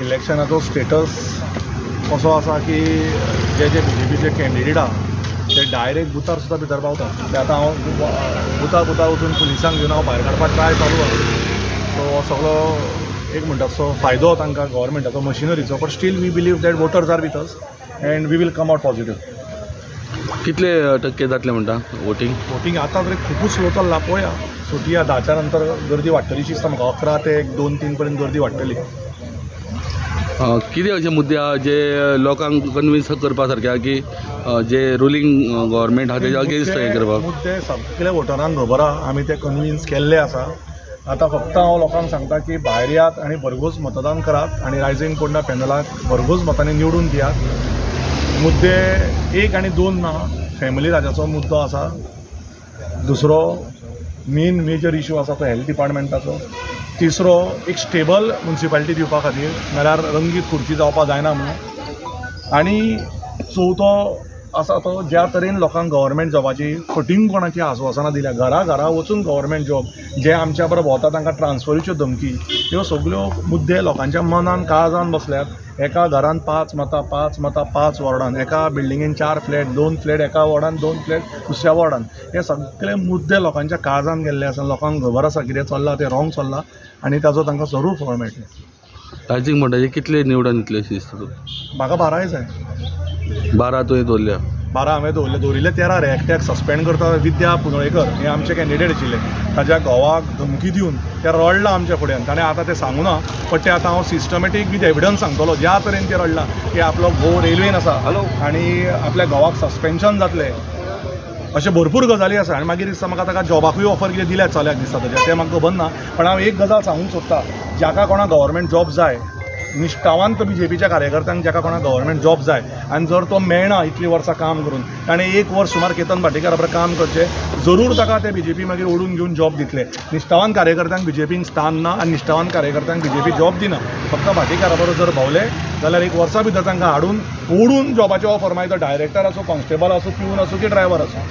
इलेक्शनाचो status असो आसा की जे जे बीजेपीचे कॅन्डिडेट आहा ते डायरेक्ट बुथार सुद्दां भितर पावता. ते आतां हांव बुथार वचून पुलिसांक घेवन हांव भायर काडपाक ट्राय चालू आसा. सो हो सगळो एक म्हणटा तसो फायदो तांकां गव्हर्मेंटाचो मशिनरीचो, but still we believe that voters are with us and we will come out positive. कितले टक्के जातले म्हणटा वोटींग? वोटींग आतां तरी खुबूच स्लो चल्ला, पळोवया सुटया 10च्या नंतर गर्दी वाडटली अशी दिसता म्हाका. 11 ते 1-2-3 पर्यंत गर्दी वाडटली. कितें अशे मुद्दे आहा जे लोकांक कन्विन्स करपा सारके आहा की जे रुलींग गव्हर्मेंट आहा तेज्या अगेन्स्ट हें करपाक? मुद्दे सगळे वोटरांक खबर आहा, आमी ते कन्विन्स केल्ले आसा. आतां फक्त हांव लोकांक सांगता की भायर यात आनी भरघोस मतदान करात आनी रायझींग पोंडा पॅनलाक भरघोस मतांनी निवडून दियात. मुद्दे 1 आनी 2 ना, फॅमिली राजाचो मुद्दो आसा, दुसरो मेन मेजर इशू आसा तो हेल्थ डिपार्टमेंटाचो, तिसरो एक स्टेबल मुन्सिपालिटी दिवपा खातीर, नाल्यार रंगीत खुर्ची जावपा जायना म्हणून, आनी चवथो आसा तो ज्या तरेन लोकांक गव्हर्मेंट जॉबाची फटींगपणाची आस्वासनां दिल्या, घरा घरा वचून गव्हर्मेंट जॉब, जे आमच्या बरोबर भोंवता तांकां ट्रान्सफरीच्यो धमकी, ह्यो सगल्यो मुद्दे लोकांच्या मनान काळजान बसल्यात. एका घरान 5 मतां 5 मतां 5 वॉर्डान, एका बिल्डिंगेन 4 फ्लॅट 2 फ्लॅट, एका वॉर्डान 2 फ्लॅट दुसऱ्या वॉर्डान, हे सगळे मुद्दे लोकांच्या काळजान गेल्ले आसा. लोकांक खबर आसा कितें चल्लां तें रॉंग चल्लां आनी ताजो तांकां जरूर फळ मेळटलें. रायझींग म्हणटा कितले निवडून येतले अशें दिसता तुका? म्हाका 12 जाय. 12 तुवें दवरल्या? 12 हांवें दवरले, दवरिल्ले 13 रे. एकट्याक सस्पेंड करता विद्या पुनळेकर हे आमचे कॅन्डिडेट आशिल्ले, ताज्या घोवाक धमकी दिवन ते रडला आमच्या फुड्यान. ताणें आतां तें सांगूना, बट तें आतां हांव सिस्टमॅटीक विथ एविडन्स सांगतलो. ज्या तरेन तें रडलां की आपलो घोव रेल्वेन आसा आनी आपल्या घोवाक सस्पेन्शन जातलें, अशें भरपूर गजाली आसा. आनी मागीर दिसता म्हाका ताका जॉबाकूय ऑफर कितें दिल्या चल्याक दिसता ताज्या, तें म्हाका खबर ना. पण हांव एक गजाल सांगूंक सोदता, जाका कोणाक गव्हर्मेंट जॉब जाय, निश्ठावंत बीजेपीच्या कार्यकर्त्यांक जाका कोणाक गव्हर्मेंट जॉब जाय आनी जर तो मेळना इतलीं वर्सां काम करून, ताणें 1 वर्स सुमार केतन भाटीकारा बरोबर काम करचें, जरूर ताका ते बीजेपी मागीर ओडून घेवन जॉब दितले. निश्ठावान कार्यकर्त्यांक बीजेपीन स्थान ना आनी निश्ठावान कार्यकर्त्यांक बीजेपी जॉब दिना. फक्त भाटीकारा बरोबर जर भोंवले जाल्यार 1 वर्सा भितर तांकां हाडून ओडून जॉबाची ऑफर, मागीर तो डायरेक्टर आसूं, कॉन्स्टेबल आसूं, प्यून आसूं की ड्रायव्हर आसूं.